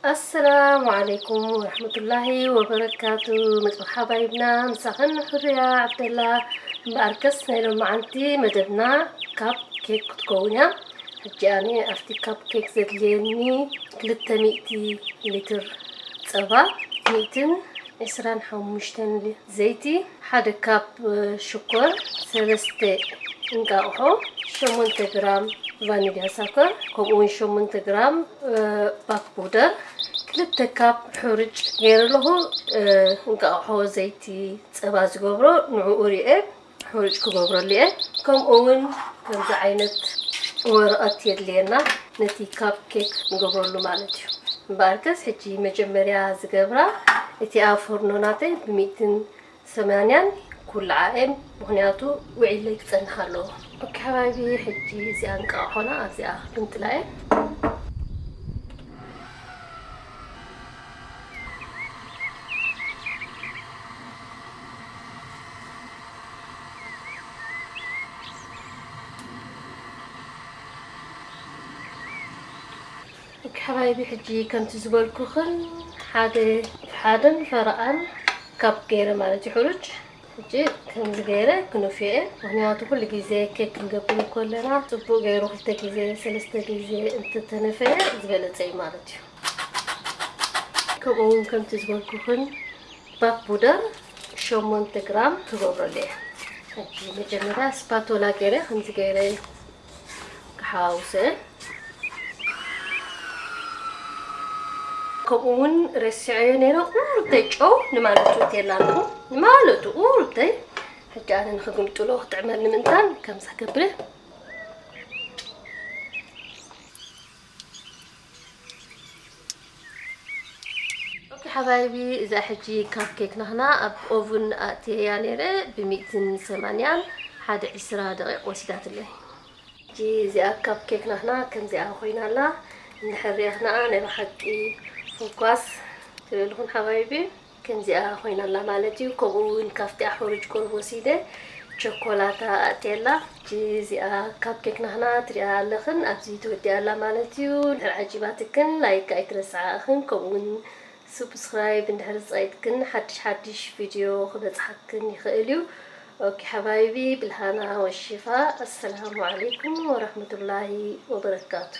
ኣሰላሙ ዓለይኩም ወረሕመቱላሂ ወበረካቱ። መጽሓ ሓባይብና ምሳኽን ሕሩያ ዓብደላ። እምበኣርከስ ናይ ሎማዓንቲ መደብና ካፕ ኬክ ክትከውን እያ። ሕጂ ኣነ ኣብቲ ካፕ ኬክ ዘድልየኒ ክልተ ሚእቲ ሊትር ጸባ፣ ሚእትን ዕስራን ሓሙሽተን ዘይቲ፣ ሓደ ካፕ ሽኮር፣ ሰለስተ እንቃቕሖ፣ ሸሞንተ ግራም ቫኒልያ ሳኮር፣ ከምኡ እውን ሸሞንተ ግራም ባክ ቡደር፣ ክልተ ካፕ ሕሩጭ ገይረ ኣለኹ። እንቃቕሖ፣ ዘይቲ፣ ጸባ ዝገብሮ ንዕኡ ርኤ ሕሩጭ ክገብረሉ እየ። ከምኡ እውን ከምዚ ዓይነት ወረቐት የድልየና፣ ነቲ ካፕ ኬክ ንገብረሉ ማለት እዩ። እምበኣርከስ ሕጂ መጀመርያ ዝገብራ፣ እቲኣ ፎርኖ ናተይ ብሚእትን ሰማንያን ኩልዓ እየ፣ ምኽንያቱ ውዒለይ ክጸንሕ ኣለዎ። ኦኬ ሓባይቢ፣ ሕጂ እዚኣ እንቃቕሖና ኣብዚኣ ግምጥላ እየ። ኦኬ ሓባይቢ፣ ሕጂ ከምቲ ዝበልኩኽን ሓደ፣ ሓደን ፈረቓን ካፕ ገይረ ማለት እዩ ሕሩጭ። ሕጂ ከምዚ ገይረ ክነፍዮ እየ፣ ምኽንያቱ ኩሉ ግዜ ኬክ ክንገብር ከለና ጽቡቕ ገይሩ ክልተ ግዜ ሰለስተ ግዜ እንተተነፈየ ዝበለጸ እዩ ማለት እዩ። ከምኡ እውን ከምቲ ዝበልኩኽን ባክ ቡደር ሸሞንተ ግራም ክገብረሉ እየ። ሕጂ መጀመርያ ስፓቶላ ገይረ ከምዚ ገይረ ክሓዋውሰ። ከምኡ እውን ረሲዐዮ ነይረ፣ ቁርተይ ጨው ንማለቱ እትየላ ኣለኹ፣ ንማለቱ ቁርተይ። ሕጂ ኣነ ንኽግምጥሎ ክጥዕመኒ ምእንታን ከምዛ ገብረ። ኦኬ ሓባይቢ፣ እዛ ሕጂ ካፕ ኬክ ናህና ኣብ ኦቭን ኣእትየያ ነይረ፣ ብሚእትን ሰማንያን ሓደ ዕስራ ደቂቕ ወሲዳትለይ። ሕጂ እዚኣ ካፕ ኬክ ናህና ከምዚኣ ኮይና ኣላ። እንድሕር ሪእኽናኣ ናይ ብሓቂ ፎኳስ ትብልኹን ሓባይቢ፣ ከምዚኣ ኮይና ኣላ ማለት እዩ። ከምኡ እውን ካብቲ ኣሕሩጭ ቁሩብ ወሲደ ቸኮላታ ኣእትየላ። ሕጂ እዚኣ ካፕ ኬክ ናህና ትሪኣ ኣለኽን ኣብዚ ተወዲኣ ኣላ ማለት እዩ። እንድሕር ዓጂባትክን ላይክ ኣይትረስዓ እኽን፣ ከምኡ እውን ሱብስክራይብ እንድሕር ዝጸይጥክን ሓድሽ ሓድሽ ቪድዮ ክበጽሓክን ይኽእል እዩ። ኦኬ ሓባይቢ፣ ብልሃና ወሽፋ። ኣሰላሙ ዓለይኩም ወራህመቱላሂ ወበረካቱ።